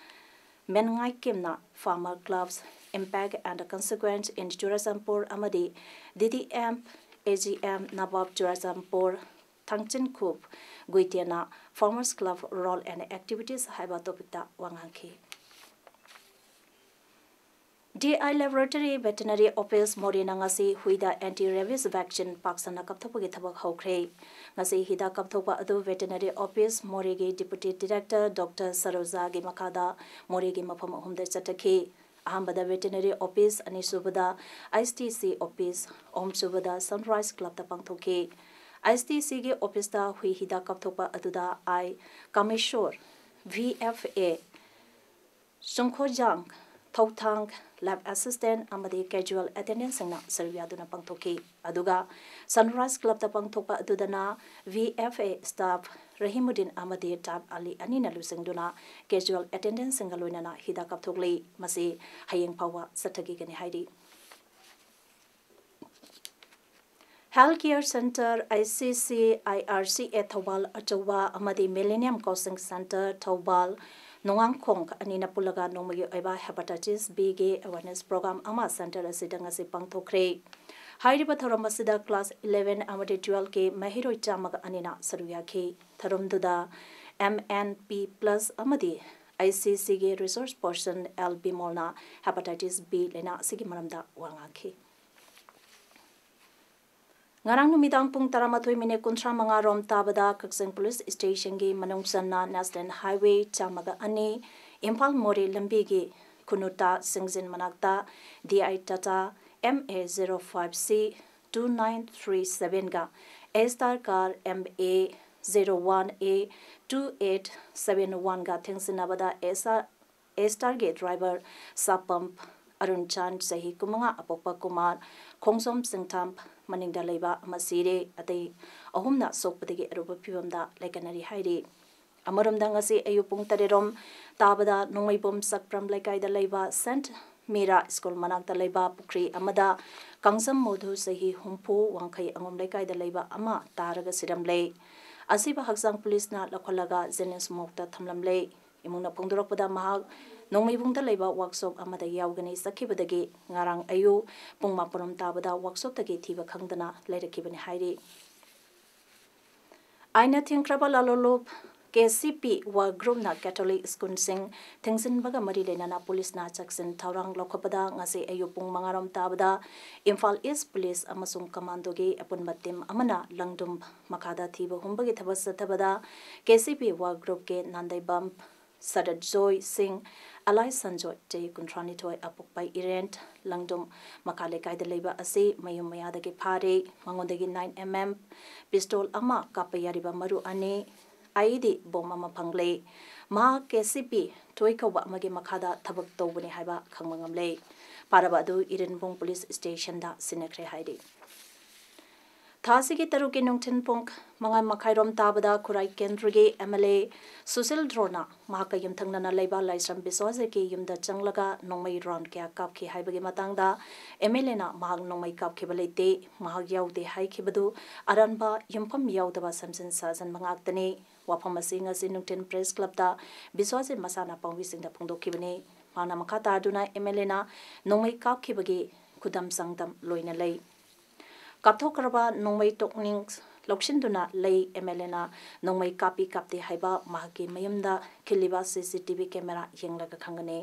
ꯃꯦꯟꯉꯥꯏꯀꯤꯝꯅ Farmer Clubs, Impact and Consequence in Churachandpur ꯑꯃꯗꯤ D D M, A G M, NABARD Churachandpur ꯊꯥꯡꯆꯤꯟꯈꯨꯞ ꯒꯨꯏꯇꯦꯟꯅ Farmers Club Role and Activities ꯍꯥꯏꯕ ꯇꯣꯄꯤꯛꯇ ꯋꯥ ꯉꯥꯡꯈꯤ꯫ D I Laboratory Veterinary Office ꯃꯣꯔꯦꯅ ꯉꯁꯤ ꯍꯨꯏꯗ anti rabies vaccine ꯄꯥꯛ ꯁꯟꯅ ꯀꯥꯞꯊꯣꯛꯄꯒꯤ ꯊꯕꯛ ꯍꯧꯈ꯭ꯔꯦ꯫ ꯉꯁꯤ ꯍꯤꯗꯥꯛ ꯀꯥꯞꯊꯣꯛꯄ ꯑꯗꯨ Veterinary Office ꯃꯣꯔꯦꯒꯤ Deputy Director Doctor ꯁꯔꯣꯖꯥꯒꯤ ꯃꯈꯥꯗ ꯃꯣꯔꯦꯒꯤ ꯃꯐꯝ ꯑꯍꯨꯝꯗ ꯆꯠꯊꯈꯤ꯫ ꯑꯍꯥꯟꯕꯗ Veterinary Office, ꯑꯅꯤꯁꯨꯕꯗ S T C Office, ꯑꯍꯨꯝꯁꯨꯕꯗ Sunrise Clubꯇ ꯄꯥꯡꯊꯣꯛꯈꯤ꯫ S T Cꯒꯤ officeꯇ ꯍꯨꯏ ꯍꯤꯗꯥꯛ ꯀꯥꯞꯊꯣꯛꯄ ꯑꯗꯨꯗ I ꯀꯥꯃꯦꯁꯣꯔ, V F A, ꯆꯨꯡꯈꯣꯖꯥꯡ, ꯊꯧꯊꯥꯡ, lab assistant ꯑꯃꯗꯤ casual attendantꯁꯤꯡꯅ ꯁꯔꯨꯛ ꯌꯥꯗꯨꯅ ꯄꯥꯡꯊꯣꯛꯈꯤ꯫ ꯑꯗꯨꯒ Sunrise Clubꯇ ꯄꯥꯡꯊꯣꯛꯄ ꯑꯗꯨꯗꯅ V F A staff ꯔꯍꯤꯃꯨꯗꯤꯟ ꯑꯃꯗꯤ type ꯑꯂꯤ ꯑꯅꯤꯅ ꯂꯨꯆꯤꯡꯗꯨꯅ casual attendantꯁꯤꯡꯒ ꯂꯣꯏꯅꯅ ꯍꯤꯗꯥꯛ ꯀꯥꯞꯊꯣꯛꯂꯤ꯫ ꯃꯁꯤ ꯍꯌꯦꯡ ꯐꯥꯎꯕ ꯆꯠꯊꯈꯤꯒꯅꯤ ꯍꯥꯏꯔꯤ꯫ Health Care Centre, I C C I R C A Thoubal ꯑꯆꯧꯕ ꯑꯃꯗꯤ Millennium Coaching Centre ꯊꯧꯕꯥꯜ ꯅꯣꯡꯉꯥꯡꯈꯣꯡ ꯑꯅꯤꯅ ꯄꯨꯜꯂꯒ ꯅꯣꯡꯃꯒꯤ ꯑꯣꯏꯕ Hepatitis Bꯒꯤ awareness program ꯑꯃ centre ꯑꯁꯤꯗ ꯉꯁꯤ ꯄꯥꯡꯊꯣꯛꯈ꯭ꯔꯦ꯫ ꯍꯥꯏꯔꯤꯕ ꯊꯧꯔꯝ ꯑꯁꯤꯗ class eleven ꯑꯃꯗꯤ twelveꯀꯤ ꯃꯍꯩꯔꯣꯏ ꯆꯥꯝꯃꯒ ꯑꯅꯤꯅ ꯁꯔꯨꯛ ꯌꯥꯈꯤ꯫ ꯊꯧꯔꯝꯗꯨꯗ M N P plus ꯑꯃꯗꯤ I C Cꯒꯤ resource person L ꯕꯤꯃꯣꯜꯅ Hepatitis B ꯂꯥꯏꯅꯥ ꯑꯁꯤꯒꯤ ꯃꯔꯝꯗ ꯋꯥ ꯉꯥꯡꯈꯤ꯫ ꯉꯔꯥꯡ ꯅꯨꯃꯤꯗꯥꯡ ꯄꯨꯡ ꯇꯔꯥꯃꯥꯊꯣꯏ minute ꯀꯨꯟꯊ꯭ꯔꯥ ꯃꯉꯥ ꯔꯣꯝ ꯇꯥꯕꯗ ꯀꯛꯆꯤꯡ Police Stationꯒꯤ ꯃꯅꯨꯡ ꯆꯟꯅ National Highway ꯆꯥꯝꯃꯒ ꯑꯅꯤ ꯏꯝꯐꯥꯜ ꯃꯣꯔꯦ ꯂꯝꯕꯤꯒꯤ ꯈꯨꯅꯨꯇꯥ ꯁꯤꯡꯖꯤꯟ ꯃꯅꯥꯛꯇ D I Tata M A zero five C two nine three sevenꯒ Astar car M A zero one A two eight seven oneꯒ ꯊꯦꯡꯖꯤꯟꯅꯕꯗ Astar Astarꯒꯤ driver ꯁꯥꯄꯝ Arun ꯆꯥꯟ, ꯆꯍꯤ ꯀꯨꯟꯃꯉꯥ, ꯑꯄꯣꯛꯄ ꯀꯨꯃꯥꯔ, ꯈꯣꯡꯖꯣꯝ ꯆꯤꯡꯊꯥꯝ ꯃꯅꯤꯡꯗ ꯂꯩꯕ ꯑꯃ ꯁꯤꯔꯦ꯫ ꯑꯇꯩ ꯑꯍꯨꯝꯅ ꯁꯣꯛꯄꯗꯒꯤ ꯑꯔꯨꯕ ꯐꯤꯕꯝꯗ ꯂꯩꯀꯠꯅꯔꯤ ꯍꯥꯏꯔꯤ꯫ ꯑꯃꯔꯣꯝꯗ ꯉꯁꯤ ꯑꯌꯨꯛ ꯄꯨꯡ ꯇꯔꯦꯠ ꯔꯣꯝ ꯇꯥꯕꯗ ꯅꯣꯡꯃꯩꯕꯨꯝ ꯆꯛꯄ꯭ꯔꯝ ꯂꯩꯀꯥꯏꯗ ꯂꯩꯕ Saint Mira School ꯃꯅꯥꯛꯇ ꯂꯩꯕ ꯄꯨꯈ꯭ꯔꯤ ꯑꯃꯗ ꯀꯥꯡꯖꯝ ꯃꯣꯙꯨ, ꯆꯍꯤ ꯍꯨꯝꯐꯨ, ꯋꯥꯡꯈꯩ ꯑꯉꯣꯝ ꯂꯩꯀꯥꯏꯗ ꯂꯩꯕ ꯑꯃ ꯇꯥꯔꯒ ꯁꯤꯔꯝꯂꯦ꯫ ꯑꯁꯤꯕ ꯍꯛꯆꯥꯡ policeꯅ ꯂꯧꯈꯠꯂꯒ JNIMS morgueꯇ ꯊꯝꯂꯝꯂꯦ꯫ ꯏꯃꯨꯡꯅ ꯐꯣꯡꯗꯣꯔꯛꯄꯗ ꯃꯍꯥꯛ ꯅꯣꯡꯃꯩꯕꯨꯡꯗ ꯂꯩꯕ workshop ꯑꯃꯗ ꯌꯥꯎꯒꯅꯤ ꯆꯠꯈꯤꯕꯗꯒꯤ ꯉꯔꯥꯡ ꯑꯌꯨꯛ ꯄꯨꯡ ꯃꯥꯄꯟ ꯔꯣꯝ ꯇꯥꯕꯗ workshopꯇꯒꯤ ꯊꯤꯕ ꯈꯪꯗꯅ ꯂꯩꯔꯛꯈꯤꯕꯅꯤ ꯍꯥꯏꯔꯤ꯫ ꯑꯥꯏꯟꯅ ꯊꯤꯡꯈ꯭ꯔꯕ ꯂꯥꯂꯣꯂꯨꯞ ꯀꯦ ꯁꯤ ꯄꯤ ꯋꯥꯔꯛ ꯒ꯭ꯔꯨꯞꯅ ꯀꯦꯊꯣꯂꯤꯛ ꯁ꯭ꯀꯨꯜꯁꯤꯡ ꯊꯤꯡꯖꯤꯟꯕꯒ ꯃꯔꯤ ꯂꯩꯅꯅ ꯄꯨꯂꯤꯁꯅ ꯆꯦꯛꯁꯤꯟ ꯊꯧꯔꯥꯡ ꯂꯧꯈꯠꯄꯗ ꯉꯁꯤ ꯑꯌꯨꯛ ꯄꯨꯡ ꯃꯉꯥ ꯔꯣꯝ ꯇꯥꯕꯗ ꯏꯝꯐꯥꯜ ꯏꯁ ꯄꯨꯂꯤꯁ ꯑꯃꯁꯨꯡ ꯀꯃꯥꯟꯗꯣꯒꯤ ꯑꯄꯨꯟꯕ ꯇꯤꯝ ꯑꯃꯅ ꯂꯪꯗꯨꯝ ꯃꯈꯥꯗ ꯊꯤꯕ ꯍꯨꯝꯕꯒꯤ ꯊꯕꯛ ꯆꯠꯊꯕꯗ ꯀꯦ ꯁꯤ ꯄꯤ ꯋꯥꯔꯛ ꯒ꯭ꯔꯨꯞꯀꯤ ꯅꯥꯟꯗꯩꯕꯝ ꯁꯔꯠꯖꯣꯏ ꯁꯤꯡ, ꯑꯂꯥꯏ ꯁꯟꯖꯣꯏ, ꯆꯍꯤ ꯀꯨꯟꯊ꯭ꯔꯥ ꯅꯤꯊꯣꯏ, ꯑꯄꯣꯛꯄ ꯏꯔꯦꯟ, ꯂꯪꯗꯨꯝ ꯃꯈꯥ ꯂꯩꯀꯥꯏꯗ ꯂꯩꯕ ꯑꯁꯤ ꯃꯌꯨꯝ ꯃꯌꯥꯗꯒꯤ ꯐꯥꯔꯦ꯫ ꯃꯉꯣꯟꯗꯒꯤ ꯅꯥꯏꯟ ꯑꯦꯝ ꯑꯦꯝ ꯄꯤꯁꯇꯣꯜ ꯑꯃ ꯀꯥꯞꯄ ꯌꯥꯔꯤꯕ ꯃꯔꯨ ꯑꯅꯤ, ꯑꯥꯏ ꯏ ꯗꯤ ꯕꯣꯝ ꯑꯃ ꯐꯪꯂꯦ꯫ ꯃꯍꯥꯛ ꯀꯦ ꯁꯤ ꯄꯤ ꯊꯣꯏ ꯀꯧꯕ ꯑꯃꯒꯤ ꯃꯈꯥꯗ ꯊꯕꯛ ꯇꯧꯕꯅꯤ ꯍꯥꯏꯕ ꯈꯪꯕ ꯉꯝꯂꯦ꯫ ꯐꯥꯔꯕ ꯑꯗꯨ ꯏꯔꯦꯟꯕꯨꯡ ꯄꯨꯂꯤꯁ ꯁ꯭ꯇꯦꯁꯟꯗ ꯁꯤꯟꯅꯈ꯭ꯔꯦ ꯍꯥꯏꯔꯤ꯫ ꯊꯥ ꯑꯁꯤꯒꯤ ꯇꯔꯨꯛꯀꯤ ꯅꯨꯡꯊꯤꯜ ꯄꯨꯡ ꯃꯉꯥ ꯃꯈꯥꯏꯔꯣꯝ ꯇꯥꯕꯗ ꯈꯨꯔꯥꯏ ꯀꯦꯟꯗ꯭ꯔꯒꯤ ꯑꯦꯝ ꯑꯦꯜ ꯑꯦ ꯁꯨꯁꯤꯜ ꯗ꯭ꯔꯣꯅ ꯃꯍꯥꯛꯀ ꯌꯨꯝꯊꯪꯅꯅ ꯂꯩꯕ ꯂꯥꯏꯁ꯭ꯔꯝ ꯕꯤꯁ꯭ꯋꯥꯖꯤꯠꯀꯤ ꯌꯨꯝꯗ ꯆꯪꯂꯒ ꯅꯣꯡꯃꯩ ꯔꯥꯎꯟ ꯀꯌꯥ ꯀꯥꯞꯈꯤ ꯍꯥꯏꯕꯒꯤ ꯃꯇꯥꯡꯗ ꯑꯦꯝ ꯑꯦꯜ ꯑꯦꯅ ꯃꯍꯥꯛ ꯅꯣꯡꯃꯩ ꯀꯥꯞꯈꯤꯕ ꯂꯩꯇꯦ, ꯃꯍꯥꯛ ꯌꯥꯎꯗꯦ ꯍꯥꯏꯈꯤꯕꯗꯨ ꯑꯔꯥꯟꯕ ꯌꯨꯝꯐꯝ ꯌꯥꯎꯗꯕ ꯁꯦꯝꯖꯤꯟ ꯁꯥꯖꯤꯟꯕ ꯉꯥꯛꯇꯅꯤ꯫ ꯋꯥꯐꯝ ꯑꯁꯤ ꯉꯁꯤ ꯅꯨꯡꯊꯤꯜ ꯄ꯭ꯔꯦꯁ ꯀ꯭ꯂꯕꯇ ꯕꯤꯁ꯭ꯋꯥꯖꯤꯠ ꯃꯁꯥꯅ ꯄꯥꯎꯃꯤꯁꯤꯡꯗ ꯐꯣꯡꯗꯣꯛꯈꯤꯕꯅꯤ꯫ ꯃꯍꯥꯛꯅ ꯃꯈꯥ ꯇꯥꯗꯨꯅ ꯑꯦꯝ ꯑꯦꯜ ꯑꯦꯅ ꯅꯣꯡꯃꯩ ꯀꯥꯞꯈꯤꯕꯒꯤ ꯈꯨꯗꯝ ꯆꯥꯡꯗꯝ ꯂꯣꯏꯅ ꯂꯩ꯫ ꯀꯥꯞꯊꯣꯛꯈ꯭ꯔꯕ ꯅꯣꯡꯃꯩ ꯇꯣꯛꯅꯤꯡ ꯂꯧꯁꯤꯟꯗꯨꯅ ꯂꯩ꯫ ꯑꯦꯝ ꯑꯦꯜ ꯑꯦꯅ ꯅꯣꯡꯃꯩ ꯀꯥꯞꯄꯤ ꯀꯥꯞꯇꯦ ꯍꯥꯏꯕ ꯃꯍꯥꯛꯀꯤ ꯃꯌꯨꯝꯗ ꯈꯤꯜꯂꯤꯕ ꯁꯤ ꯁꯤ ꯇꯤ ꯚꯤ ꯀꯦꯃꯦꯔꯥ ꯌꯦꯡꯂꯒ ꯈꯪꯒꯅꯤ꯫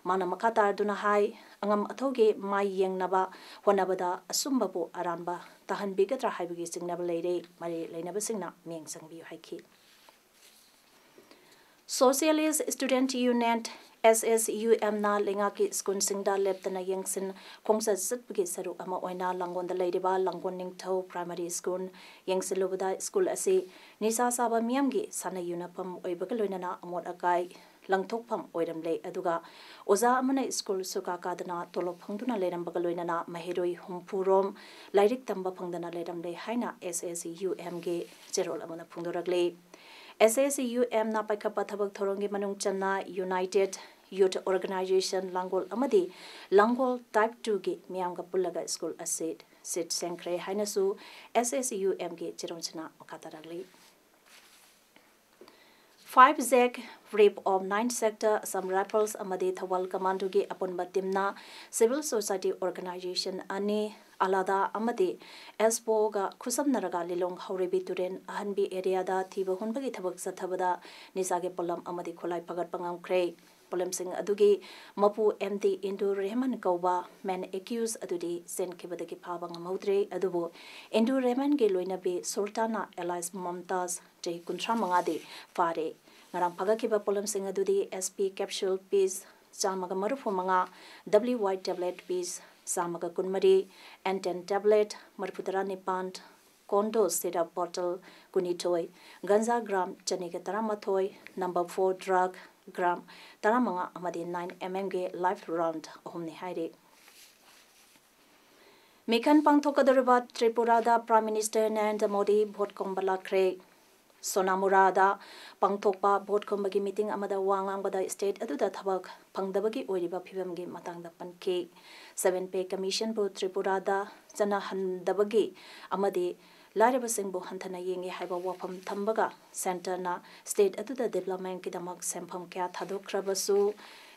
ꯃꯥꯅ ꯃꯈꯥ ꯇꯥꯔꯗꯨꯅ ꯍꯥꯏ, ꯑꯉꯝ ꯑꯊꯧꯒꯤ ꯃꯥꯏ ꯌꯦꯡꯅꯕ ꯍꯣꯠꯅꯕꯗ ꯑꯆꯨꯝꯕꯕꯨ ꯑꯔꯥꯟꯕ ꯇꯥꯍꯟꯕꯤꯒꯗ꯭ꯔꯥ ꯍꯥꯏꯕꯒꯤ ꯆꯤꯡꯅꯕ ꯂꯩꯔꯦ꯫ ꯃꯔꯤ ꯂꯩꯅꯕꯁꯤꯡꯅ ꯃꯤꯠꯌꯦꯡ ꯆꯪꯕꯤꯌꯨ ꯍꯥꯏꯈꯤ꯫ Socialist Student Union, S S U M ꯅ ꯂꯩꯉꯥꯛꯀꯤ ꯁ꯭ꯀꯨꯜꯁꯤꯡꯗ ꯂꯦꯞꯇꯅ ꯌꯦꯡꯁꯤꯟ ꯈꯣꯡꯆꯠ ꯆꯠꯄꯒꯤ ꯁꯔꯨꯛ ꯑꯃ ꯑꯣꯏꯅ ꯂꯥꯡꯒꯣꯜꯗ ꯂꯩꯔꯤꯕ ꯂꯥꯡꯒꯣꯜ ꯅꯤꯡꯊꯧ ꯄ꯭ꯔꯥꯏꯃꯔꯤ ꯁ꯭ꯀꯨꯜ ꯌꯦꯡꯁꯤꯜꯂꯨꯕꯗ ꯁ꯭ꯀꯨꯜ ꯑꯁꯤ ꯅꯤꯁꯥ ꯆꯥꯕ ꯃꯤꯌꯥꯝꯒꯤ ꯁꯥꯟꯅ ꯌꯨꯅꯐꯝ ꯑꯣꯏꯕꯒ ꯂꯣꯏꯅꯅ ꯑꯃꯣꯠ ꯑꯀꯥꯏ ꯂꯪꯊꯣꯛꯐꯝ ꯑꯣꯏꯔꯝꯂꯦ꯫ ꯑꯗꯨꯒ ꯑꯣꯖꯥ ꯑꯃꯅ ꯁ꯭ꯀꯨꯜ ꯁꯨꯀꯥ ꯀꯥꯗꯅ ꯇꯣꯂꯣꯞ ꯐꯪꯗꯨꯅ ꯂꯩꯔꯝꯕꯒ ꯂꯣꯏꯅꯅ ꯃꯍꯩꯔꯣꯏ ꯍꯨꯝꯐꯨ ꯔꯣꯝ ꯂꯥꯏꯔꯤꯛ ꯇꯝꯕ ꯐꯪꯗꯅ ꯂꯩꯔꯝꯂꯦ ꯍꯥꯏꯅ S S U M ꯒꯤ ꯆꯦꯔꯣꯜ ꯑꯃꯅ ꯐꯣꯡꯗꯣꯔꯛꯂꯤ꯫ S S U M ꯅ ꯄꯥꯏꯈꯠꯄ ꯊꯕꯛ ꯊꯧꯔꯝꯒꯤ ꯃꯅꯨꯡ ꯆꯟꯅ United Youth Organization ꯂꯥꯡꯒꯣꯜ ꯑꯃꯗꯤ ꯂꯥꯡꯒꯣꯜ Type two ꯒꯤ ꯃꯤꯌꯥꯝꯒ ꯄꯨꯜꯂꯒ ꯁ꯭ꯀꯨꯜ ꯑꯁꯤ ꯁꯤꯠ ꯁꯦꯡꯈ꯭ꯔꯦ ꯍꯥꯏꯅꯁꯨ S S U M ꯒꯤ ꯆꯦꯔꯣꯜꯁꯤꯅ ꯃꯈꯥ ꯇꯥꯔꯛꯂꯤ꯫ Five Zag Rip of Nine Sector Assam Rifles ꯑꯃꯗꯤ ꯊꯧꯕꯥꯜ ꯀꯃꯥꯟꯗꯣꯒꯤ ꯑꯄꯨꯟꯕ ꯇꯤꯝꯅ civil society organization ꯑꯅꯤ ꯑꯂꯥꯗꯥ ꯑꯃꯗꯤ ꯑꯦꯁꯄꯣꯒ ꯈꯨꯠꯁꯝꯅꯔꯒ ꯂꯤꯂꯣꯡ ꯍꯧꯔꯩꯕꯤ ꯇꯨꯔꯦꯟ ꯑꯍꯟꯕꯤ ꯑꯦꯔꯤꯌꯥꯗ ꯊꯤꯕ ꯍꯨꯟꯕꯒꯤ ꯊꯕꯛ ꯆꯠꯊꯕꯗ ꯅꯤꯁꯥꯒꯤ ꯄꯣꯠꯂꯝ ꯑꯃꯗꯤ ꯈꯨꯠꯂꯥꯏ ꯐꯒꯠꯄ ꯉꯝꯈ꯭ꯔꯦ꯫ ꯄꯣꯠꯂꯝꯁꯤꯡ ꯑꯗꯨꯒꯤ ꯃꯄꯨ ꯑꯦꯝ ꯗꯤ ꯏꯟꯗꯨ ꯔꯦꯍꯃꯟ ꯀꯧꯕ ꯃꯦꯟ ꯑꯦꯀ꯭ꯌꯨꯁ ꯑꯗꯨꯗꯤ ꯆꯦꯟꯈꯤꯕꯗꯒꯤ ꯐꯥꯕ ꯉꯝꯍꯧꯗ꯭ꯔꯦ, ꯑꯗꯨꯕꯨ ꯏꯟꯗꯨ ꯔꯦꯍꯃꯟꯒꯤ ꯂꯣꯏꯅꯕꯤ ꯁꯨꯜꯇꯥꯅꯥ ꯑꯦꯂꯥꯏꯁ ꯃꯝꯇꯥꯖ ꯆꯍꯤ ꯀꯨꯟꯊ꯭ꯔꯥ ꯃꯉꯥꯗꯤ ꯐꯥꯔꯦ꯫ ꯉꯔꯥꯡ ꯐꯥꯒꯠꯈꯤꯕ ꯄꯣꯠꯂꯝꯁꯤꯡ ꯑꯗꯨꯗꯤ ꯑꯦꯁ ꯄꯤ ꯀꯦꯞꯁꯨꯜ ꯄꯤꯁ ꯆꯥꯝꯃꯒ ꯃꯔꯤꯐꯨ ꯃꯉꯥ, ꯗꯕ꯭ꯂꯤꯎ ꯋꯥꯏ ꯇꯦꯕ꯭ꯂꯦꯠ ꯄꯤꯁ ꯆꯥꯝꯃꯒ ꯀꯨꯟꯃꯔꯤ, ꯑꯦꯟꯇꯦꯟ ꯇꯦꯕ꯭ꯂꯦꯠ ꯃꯔꯤꯐꯨ ꯇꯔꯥꯅꯤꯄꯥꯟ, ꯀꯣꯟꯗꯣ ꯁꯤꯔꯞ ꯕꯣꯇꯜ ꯀꯨꯟꯅꯤꯊꯣꯏ, ꯒꯟꯖꯥ ꯒ꯭ꯔꯥꯝ ꯆꯅꯤꯒ ꯇꯔꯥꯃꯥꯊꯣꯏ, ꯅꯝꯕꯔ ꯐꯣꯔ ꯗ꯭ꯔꯒ ꯒ꯭ꯔꯥꯝ ꯇꯔꯥꯃꯉꯥ ꯑꯃꯗꯤ ꯅꯥꯏꯟ ꯑꯦꯝ ꯑꯦꯝꯒꯤ ꯂꯥꯏꯐ ꯔꯥꯎꯟ ꯑꯍꯨꯝꯅꯤ ꯍꯥꯏꯔꯤ꯫ ꯃꯤꯈꯜ ꯄꯥꯡꯊꯣꯛꯀꯗꯧꯔꯤꯕ ꯇ꯭ꯔꯤꯄꯨꯔꯥꯗ prime minister Narendra Modi vote ꯈꯣꯝꯕ ꯂꯥꯛꯈ꯭ꯔꯦ꯫ ꯁꯣꯅꯥꯃꯨꯔꯥꯗ ꯄꯥꯡꯊꯣꯛꯄ ꯚꯣꯠ ꯈꯣꯝꯕꯒꯤ ꯃꯤꯇꯤꯡ ꯑꯃꯗ ꯋꯥ ꯉꯥꯡꯕꯗ ꯁ꯭ꯇꯦꯠ ꯑꯗꯨꯗ ꯊꯕꯛ ꯐꯪꯗꯕꯒꯤ ꯑꯣꯏꯔꯤꯕ ꯐꯤꯕꯝꯒꯤ ꯃꯇꯥꯡꯗ ꯄꯟꯈꯤ꯫ ꯁꯦꯚꯦꯟ ꯄꯦ ꯀꯃꯤꯁꯟꯕꯨ ꯇ꯭ꯔꯤꯄꯨꯔꯥꯗ ꯆꯠꯅꯍꯟꯗꯕꯒꯤ ꯑꯃꯗꯤ ꯂꯥꯏꯔꯕꯁꯤꯡꯕꯨ ꯍꯟꯊꯅ ꯌꯦꯡꯉꯤ ꯍꯥꯏꯕ ꯋꯥꯐꯝ ꯊꯝꯕꯒ ꯁꯦꯟꯇꯔꯅ ꯁ꯭ꯇꯦꯠ ꯑꯗꯨꯗ ꯗꯤꯕ꯭ꯂꯞꯃꯦꯟꯠꯀꯤꯗꯃꯛ ꯁꯦꯟꯐꯝ ꯀꯌꯥ ꯊꯥꯗꯣꯛꯈ꯭ꯔꯕꯁꯨ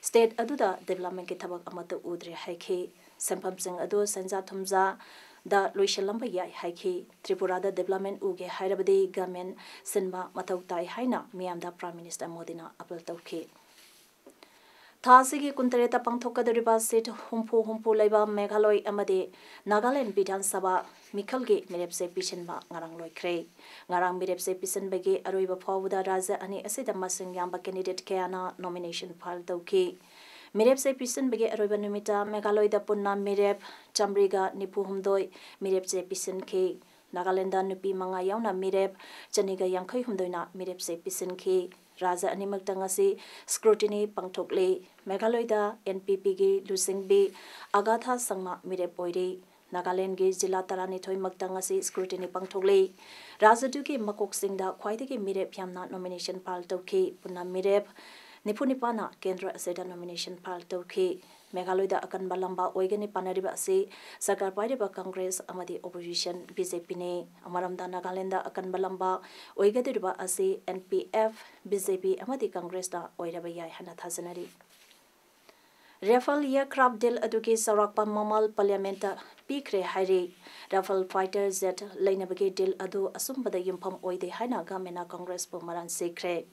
ꯁ꯭ꯇꯦꯠ ꯑꯗꯨꯗ ꯗꯤꯕ꯭ꯂꯞꯃꯦꯟꯠꯀꯤ ꯊꯕꯛ ꯑꯃꯠꯇ ꯎꯗ꯭ꯔꯦ ꯍꯥꯏꯈꯤ꯫ ꯁꯦꯟꯐꯝꯁꯤꯡ ꯑꯗꯨ ꯁꯦꯟꯖꯥ ꯊꯨꯝꯖꯥꯗ ꯂꯣꯏꯁꯤꯜꯂꯝꯕ ꯌꯥꯏ ꯍꯥꯏꯈꯤ꯫ ꯇ꯭ꯔꯤꯄꯨꯔꯥꯗ ꯗꯤꯕ꯭ꯂꯞꯃꯦꯟꯠ ꯎꯒꯦ ꯍꯥꯏꯔꯕꯗꯤ ꯒꯃꯦꯟ ꯁꯤꯟꯕ ꯃꯊꯧ ꯇꯥꯏ ꯍꯥꯏꯅ ꯃꯤꯌꯥꯝꯗ ꯄ꯭ꯔꯥꯏꯝ ꯃꯤꯅꯤꯁꯇꯔ ꯃꯣꯗꯤꯅ ꯑꯥꯄꯤꯜ ꯇꯧꯈꯤ꯫ ꯊꯥ ꯑꯁꯤꯒꯤ ꯀꯨꯟꯇꯔꯦꯠꯇ ꯄꯥꯡꯊꯣꯛꯀꯗꯧꯔꯤꯕ ꯁꯤꯠ ꯍꯨꯝꯐꯨ ꯍꯨꯝꯐꯨ ꯂꯩꯕ ꯃꯦꯘꯥꯂꯣꯏ ꯑꯃꯗꯤ ꯅꯥꯒꯥꯂꯦꯟ ꯕꯤꯙꯥꯟ ꯁꯚꯥ ꯃꯤꯈꯜꯒꯤ ꯃꯤꯔꯦꯞꯁꯦ ꯄꯤꯁꯤꯟꯕ ꯉꯔꯥꯡ ꯂꯣꯏꯈ꯭ꯔꯦ꯫ ꯉꯔꯥꯡ ꯃꯤꯔꯦꯞꯁꯦ ꯄꯤꯁꯤꯟꯕꯒꯤ ꯑꯔꯣꯏꯕ ꯐꯥꯎꯕꯗ ꯔꯥꯖ꯭ꯌ ꯑꯅꯤ ꯑꯁꯤꯗ ꯃꯁꯤꯡ ꯌꯥꯝꯕ ꯀꯦꯟꯗꯤꯗꯦꯠ ꯀꯌꯥꯅ ꯅꯣꯃꯤꯅꯦꯁꯟ ꯐꯥꯏꯜ ꯇꯧꯈꯤ꯫ ꯃꯤꯔꯦꯞꯁꯦ ꯄꯤꯁꯤꯟꯕꯒꯤ ꯑꯔꯣꯏꯕ ꯅꯨꯃꯤꯠꯇ ꯃꯦꯘꯥꯂꯣꯏꯗ ꯄꯨꯟꯅ ꯃꯤꯔꯦꯞ ꯆꯥꯃꯔꯤꯒ ꯅꯤꯐꯨ ꯍꯨꯝꯗꯣꯏ ꯃꯤꯔꯦꯞꯁꯦ ꯄꯤꯁꯤꯟꯈꯤ꯫ ꯅꯥꯒꯥꯂꯦꯟꯗ ꯅꯨꯄꯤ ꯃꯉꯥ ꯌꯥꯎꯅ ꯃꯤꯔꯦꯞ ꯆꯅꯤꯒ ꯌꯥꯡꯈꯩ ꯍꯨꯝꯗꯣꯏꯅ ꯃꯤꯔꯦꯞꯁꯦ ꯄꯤꯁꯤꯟꯈꯤ꯫ ꯔꯥꯖ꯭ꯌ ꯑꯅꯤꯃꯛꯇ ꯉꯁꯤ ꯁ꯭ꯀ꯭ꯔꯨꯇꯤꯅꯤ ꯄꯥꯡꯊꯣꯛꯂꯤ꯫ ꯃꯦꯘꯥꯂꯣꯏꯗ ꯑꯦꯟ ꯄꯤ ꯄꯤꯒꯤ ꯂꯨꯆꯤꯡꯕꯤ ꯑꯒꯥꯊꯥ ꯁꯪꯃꯥ ꯃꯤꯔꯦꯞ ꯑꯣꯏꯔꯤ꯫ ꯅꯥꯒꯥꯂꯦꯟꯒꯤ ꯖꯤꯂꯥ ꯇꯔꯥꯅꯤꯊꯣꯏꯃꯛꯇ ꯉꯁꯤ ꯁ꯭ꯀ꯭ꯔꯨꯇꯤꯅꯤ ꯄꯥꯡꯊꯣꯛꯂꯤ꯫ ꯔꯥꯖ꯭ꯌꯗꯨꯒꯤ ꯃꯀꯣꯛꯁꯤꯡꯗ ꯈ꯭ꯋꯥꯏꯗꯒꯤ ꯃꯤꯔꯦꯞ ꯌꯥꯝꯅ ꯅꯣꯃꯤꯅꯦꯁꯟ ꯐꯥꯏꯜ ꯇꯧꯈꯤ꯫ ꯄꯨꯟꯅ ꯃꯤꯔꯦꯞ ꯅꯤꯐꯨ ꯅꯤꯄꯥꯟꯅ ꯀꯦꯟꯗ꯭ꯔ ꯑꯁꯤꯗ ꯅꯣꯃꯤꯅꯦꯁꯟ ꯐꯥꯏꯜ ꯇꯧꯈꯤ꯫ ꯃꯦꯘꯥꯂꯣꯏꯗ ꯑꯀꯟꯕ ꯂꯝꯕꯥ ꯑꯣꯏꯒꯅꯤ ꯄꯥꯅꯔꯤꯕ ꯑꯁꯤ ꯁꯔꯀꯥꯔ ꯄꯥꯏꯔꯤꯕ ꯀꯪꯒ꯭ꯔꯦꯁ ꯑꯃꯗꯤ ꯑꯣꯄꯣꯖꯤꯁꯟ ꯕꯤ ꯖꯦ ꯄꯤꯅꯤ꯫ ꯑꯃꯔꯣꯝꯗ ꯅꯥꯒꯥꯂꯦꯟꯗ ꯑꯀꯟꯕ ꯂꯝꯕꯥ ꯑꯣꯏꯒꯗꯧꯔꯤꯕ ꯑꯁꯤ N P F, B J P ꯑꯃꯗꯤ ꯀꯪꯒ꯭ꯔꯦꯁꯇ ꯑꯣꯏꯔꯕ ꯌꯥꯏ ꯍꯥꯏꯅ ꯊꯥꯖꯅꯔꯤ꯫ Rafale aircraft deal ꯑꯗꯨꯒꯤ ꯆꯥꯎꯔꯥꯛꯄ ꯃꯃꯜ Parliament ꯄꯤꯈ꯭ꯔꯦ ꯍꯥꯏꯔꯤ꯫ Rafale fighter jet ꯂꯩꯅꯕꯒꯤ deal ꯑꯗꯨ ꯑꯆꯨꯝꯕꯗ ꯌꯨꯝꯐꯝ ꯑꯣꯏꯗꯦ ꯍꯥꯏꯅ Government ꯅ Congress ꯄꯨ ꯃꯔꯥꯜ ꯁꯤꯈ꯭ꯔꯦ꯫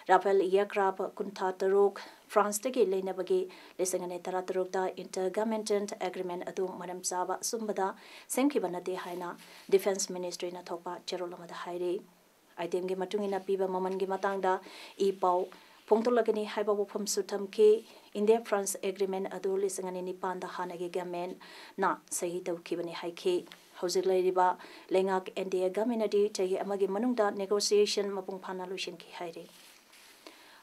Rafale aircraft ꯀꯨꯟꯊ꯭ꯔꯥ ꯇꯔꯨꯛ France ꯇꯒꯤ ꯂꯩꯅꯕꯒꯤ ꯂꯤꯁꯤꯡ ꯑꯅꯤ ꯇꯔꯥ ꯇꯔꯨꯛꯇ Intergovernmental Agreement ꯑꯗꯨ ꯃꯔꯝ ꯆꯥꯕ ꯑꯆꯨꯝꯕꯗ ꯁꯦꯝꯈꯤꯕ ꯅꯠꯇꯦ ꯍꯥꯏꯅ Defence Ministry ꯅ ꯊꯣꯛꯄ ꯆꯦꯔꯣꯜ ꯑꯃꯗ ꯍꯥꯏꯔꯤ꯫ Item ꯒꯤ ꯃꯇꯨꯡ ꯏꯟꯅ ꯄꯤꯕ ꯃꯃꯜꯒꯤ ꯃꯇꯥꯡꯗ ꯏ ꯄꯥꯎ ꯐꯣꯡꯗꯣꯛꯂꯒꯅꯤ ꯍꯥꯏꯕ ꯋꯥꯐꯝꯁꯨ ꯊꯝꯈꯤ꯫ India France Agreement ꯑꯗꯨ ꯂꯤꯁꯤꯡ ꯑꯅꯤ ꯅꯤꯄꯥꯟꯗ ꯍꯥꯟꯅꯒꯤ Government ꯅ ꯁꯍꯤ ꯇꯧꯈꯤꯕꯅꯤ ꯍꯥꯏꯈꯤ꯫ ꯍꯧꯖꯤꯛ ꯂꯩꯔꯤꯕ ꯂꯩꯉꯥꯛ N D A Government ꯅꯗꯤ ꯆꯍꯤ ꯑꯃꯒꯤ ꯃꯅꯨꯡꯗ negotiation ꯃꯄꯨꯡ ꯐꯥꯅ ꯂꯣꯏꯁꯤꯟꯈꯤ ꯍꯥꯏꯔꯤ꯫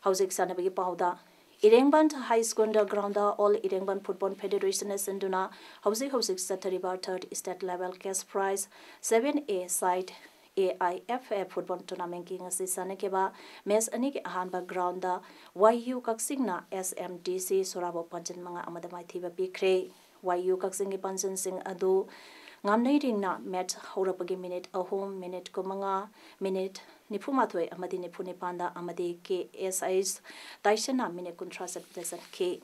ꯍꯧꯖꯤꯛ ꯁꯥꯟꯅꯕꯒꯤ ꯄꯥꯎꯗ, ꯏꯔꯦꯡꯕꯟ High School ground ꯗ All Irengban Football Federation ꯅ ꯁꯤꯟꯗꯨꯅ ꯍꯧꯖꯤꯛ ꯍꯧꯖꯤꯛ ꯆꯠꯊꯔꯤꯕ third state level cash prize seven A side A I F F football tournament ꯀꯤ ꯉꯁꯤ ꯁꯥꯟꯅꯈꯤꯕ match ꯑꯅꯤꯒꯤ ꯑꯍꯥꯟꯕ ground ꯗ Y U ꯀꯛꯆꯤꯡꯅ S M D C ꯁꯣꯔꯥꯕꯨ ꯄꯥꯟꯖꯤꯟ ꯃꯉꯥ ꯑꯃꯗ ꯃꯥꯏꯊꯤꯕ ꯄꯤꯈ꯭ꯔꯦ꯫ Y U ꯀꯛꯆꯤꯡꯒꯤ ꯄꯥꯟꯖꯤꯟꯁꯤꯡ ꯑꯗꯨ ꯉꯥꯝꯅꯩ ꯔꯤꯡꯅ match ꯍꯧꯔꯛꯄꯒꯤ minute ꯑꯍꯨꯝ, minute ꯀꯨꯟꯃꯉꯥ, minute ꯅꯤꯐꯨꯃꯥꯊꯣꯏ ꯑꯃꯗꯤ ꯅꯤꯐꯨ ꯅꯤꯄꯥꯟꯗ ꯑꯃꯗꯤ K S H ꯇꯥꯏꯁꯟꯅ minute ꯀꯨꯟꯊ꯭ꯔꯥ ꯆꯠꯄꯗ ꯆꯟꯈꯤ꯫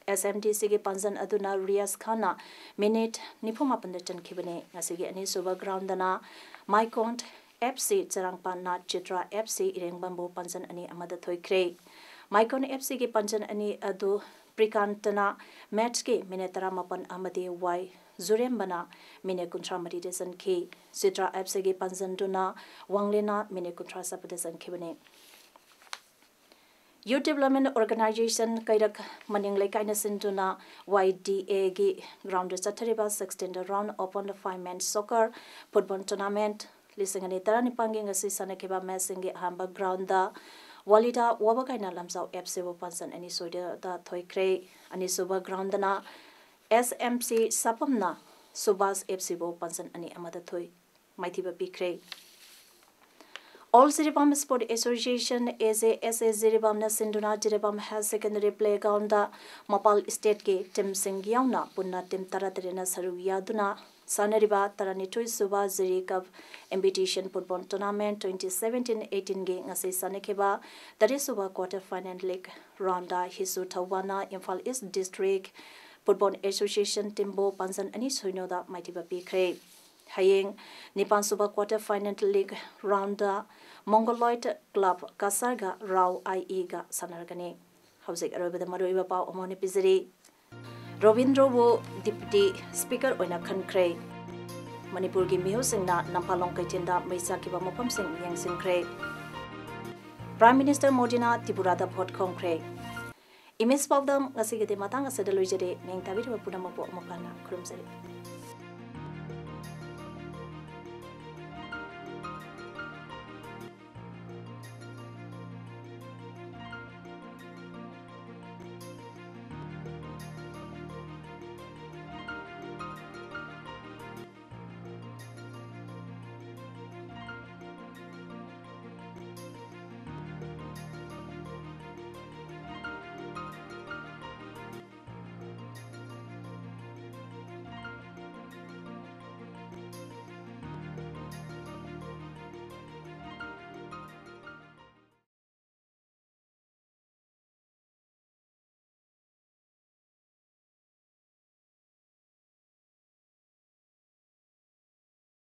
S M D C ꯒꯤ ꯄꯥꯟꯖꯟ ꯑꯗꯨꯅ ꯔꯤꯌꯥꯖ ꯈꯥꯟꯅ minute ꯅꯤꯐꯨ ꯃꯥꯄꯟꯗ ꯆꯟꯈꯤꯕꯅꯤ꯫ ꯉꯁꯤꯒꯤ ꯑꯅꯤꯁꯨꯕ ground ꯗꯅ ꯃꯥꯏꯀꯣꯟ F C ꯆꯔꯥꯡꯄꯥꯟꯅ Chitra F C ꯏꯔꯦꯡꯕꯝꯕꯨ ꯄꯥꯟꯖꯟ ꯑꯅꯤ ꯑꯃꯗ ꯊꯣꯏꯈ꯭ꯔꯦ꯫ ꯃꯥꯏꯀꯣꯟ F C ꯒꯤ ꯄꯥꯟꯖꯟ ꯑꯅꯤ ꯑꯗꯨ ꯄ꯭ꯔꯤꯀꯥꯟꯇꯅ match ꯀꯤ minute ꯇꯔꯥꯃꯥꯄꯟ ꯑꯃꯗꯤ Y ꯖꯨꯔꯦꯝꯕꯅ minute ꯀꯨꯟꯊ꯭ꯔꯥ ꯃꯔꯤꯗ ꯆꯟꯈꯤ꯫ ꯆꯤꯇ꯭ꯔꯥ F C ꯒꯤ ꯄꯥꯟꯖꯟꯗꯨꯅ ꯋꯥꯡꯂꯦꯟꯅ minute ꯀꯨꯟꯊ꯭ꯔꯥ ꯆꯠꯄꯗ ꯆꯟꯈꯤꯕꯅꯤ꯫ Youth Development Organization ꯀꯩꯔꯛ ꯃꯅꯤꯡ ꯂꯩꯀꯥꯏꯅ ꯁꯤꯟꯗꯨꯅ Y D A ꯒꯤ ground ꯗ ꯆꯠꯊꯔꯤꯕ sixteen round open five man soccer football tournament ꯂꯤꯁꯤꯡ ꯑꯅꯤ ꯇꯔꯥꯅꯤꯄꯥꯟꯒꯤ ꯉꯁꯤ ꯁꯥꯟꯅꯈꯤꯕ match ꯁꯤꯡꯒꯤ ꯑꯍꯥꯟꯕ ground ꯗ ꯋꯥꯂꯤꯗꯥ ꯋꯥꯕꯒꯥꯏꯅ ꯂꯝꯖꯥꯎ F C ꯕꯨ ꯄꯥꯟꯖꯟ ꯑꯅꯤ ꯁꯣꯏꯗ ꯊꯣꯏꯈ꯭ꯔꯦ꯫ ꯑꯅꯤꯁꯨꯕ ground ꯗꯅ S M C ꯁꯥꯄꯝꯅ Subhas F C ꯕꯨ ꯄꯥꯟꯖꯟ ꯑꯅꯤ ꯑꯃꯗ ꯊꯣꯏ ꯃꯥꯏꯊꯤꯕ ꯄꯤꯈ꯭ꯔꯦ꯫ All Jiribam Sport Association, A J S A Jiribamꯅ ꯁꯤꯟꯗꯨꯅ Jiribam Higher Secondary Playgroundꯗ ꯃꯄꯥꯜ stateꯀꯤ teamꯁꯤꯡ ꯌꯥꯎꯅ ꯄꯨꯟꯅ team ꯇꯔꯥꯇꯔꯦꯠꯅ ꯁꯔꯨꯛ ꯌꯥꯗꯨꯅ ꯁꯥꯟꯅꯔꯤꯕ ꯇꯔꯥꯅꯤꯊꯣꯏ ꯁꯨꯕ Jiri Cup Invitation Football Tournament twenty seventeen eighteenꯒꯤ ꯉꯁꯤ ꯁꯥꯟꯅꯈꯤꯕ ꯇꯔꯦꯠ ꯁꯨꯕ quarter final league roundꯗ ꯍꯤꯁꯨ ꯊꯧꯕꯥꯜꯅ Imphal East District Football Association teamꯕꯨ ꯄꯥꯟꯖꯟ ꯑꯅꯤ ꯁꯤꯅꯣꯗ ꯃꯥꯏꯊꯤꯕ ꯄꯤꯈ꯭ꯔꯦ꯫ ꯍꯌꯦꯡ ꯅꯤꯄꯥꯟ ꯁꯨꯕ quarter final league roundꯗ Mongoloid Club ꯀꯁꯥꯔꯒ Rao I Eꯒ ꯁꯥꯟꯅꯔꯒꯅꯤ꯫ ꯍꯧꯖꯤꯛ ꯑꯔꯣꯏꯕꯗ ꯃꯔꯨꯑꯣꯏꯕ ꯄꯥꯎ ꯑꯃ ꯑꯣꯏꯅ ꯄꯤꯖꯔꯤ꯫ ꯔꯣꯕꯤꯟꯗ꯭ꯔꯣꯕꯨ Deputy Speaker ꯑꯣꯏꯅ ꯈꯟꯈ꯭ꯔꯦ꯫ ꯃꯅꯤꯄꯨꯔꯒꯤ ꯃꯤꯍꯨꯠꯁꯤꯡꯅ ꯅꯝꯐꯥꯂꯣꯡ ꯀꯩꯊꯦꯜꯗ ꯃꯩ ꯆꯥꯛꯈꯤꯕ ꯃꯐꯝꯁꯤꯡ ꯌꯦꯡꯁꯤꯟꯈ꯭ꯔꯦ꯫ Prime Minister ꯃꯣꯗꯤꯅ ꯇ꯭ꯔꯤꯄꯨꯔꯥꯗ ꯚꯣꯠ ꯈꯣꯝꯈ꯭ꯔꯦ꯫ ꯏꯃꯦꯖ ꯄꯥꯎꯗꯝ ꯉꯁꯤꯒꯤꯗꯤ ꯃꯇꯥꯡ ꯑꯁꯤꯗ ꯂꯣꯏꯖꯔꯦ꯫ ꯃꯤꯡ ꯊꯥꯕꯤꯔꯤꯕ ꯄꯨꯝꯅꯃꯛꯄꯨ ꯑꯃꯨꯛ ꯍꯟꯅ ꯈꯨꯔꯨꯝꯖꯔꯤ꯫